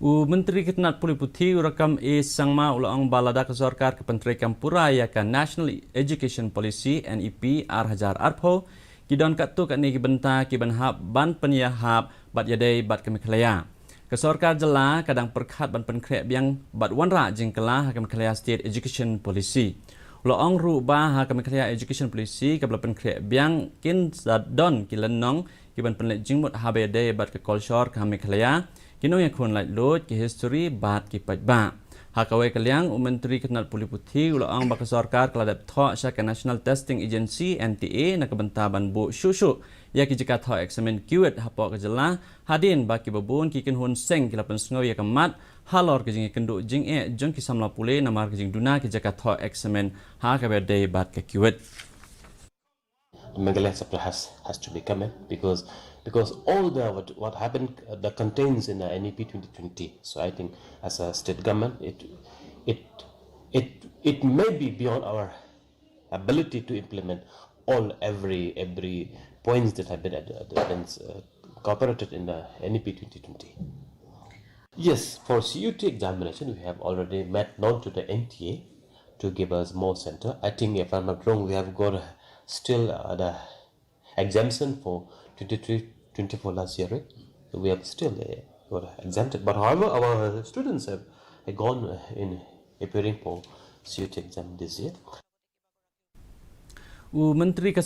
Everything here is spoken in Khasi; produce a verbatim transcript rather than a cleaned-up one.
U Myntri ka tnat pule puthi u Rakkam A Sangma u la ong ba lada ka sorkar ka pyntreikam pura ïa ka National Education Policy, N E P, ar hajar arphew, ki don katto katne ki bynta ki ban hap ban pynïahap bad ïadei bad ka Meghalaya. Ka sorkar jylla ka dang pyrkhat ban pynkhreh biang bad wanrah jingkylla ha ka Meghalaya State Education Policy. U la ong ruh ba ha ka Meghalaya Education Policy kaba la pynkhreh biang kin sa don ki lynnong ki ban pynleit jingmut haba ïadei bad ka kolshor ka ha Meghalaya, ki nongïakhun laitluid, ki history bad ki paidbah. Ha kawei ka liang, u Myntri ka tnat pule puthi u la ong ba ka sorkar ka la dep thoh sha ka National Testing Agency, N T A, na ka bynta ban buh shuh shuh ïa ki jaka thoh eksamin KUET hapoh ka jylla, hadien ba kiba bun ki kynhun seng ki la pynsngew ïa ka mat halor ka jingïakynduh jingeh jong ki samla pule namar ka jingduna ki jaka thoh eksamin ha kaba ïadei bad ka KUET. The Meghalaya chapter has, has to be come in because because all the what, what happened uh, the contains in the N E P twenty twenty. So I think as a state government, it it it it may be beyond our ability to implement all every every points that have been ad- ad- been uh, incorporated in the N E P twenty twenty. Yes, for C U T examination, we have already made known to the N T A to give us more center. I think if I'm not wrong, we have got uh, still uh, the exemption for twenty-three twenty-four last year, right? So we have still uh, got exempted. But however, our students have uh, gone uh, in appearing for C U T exam this year. U Myntri ka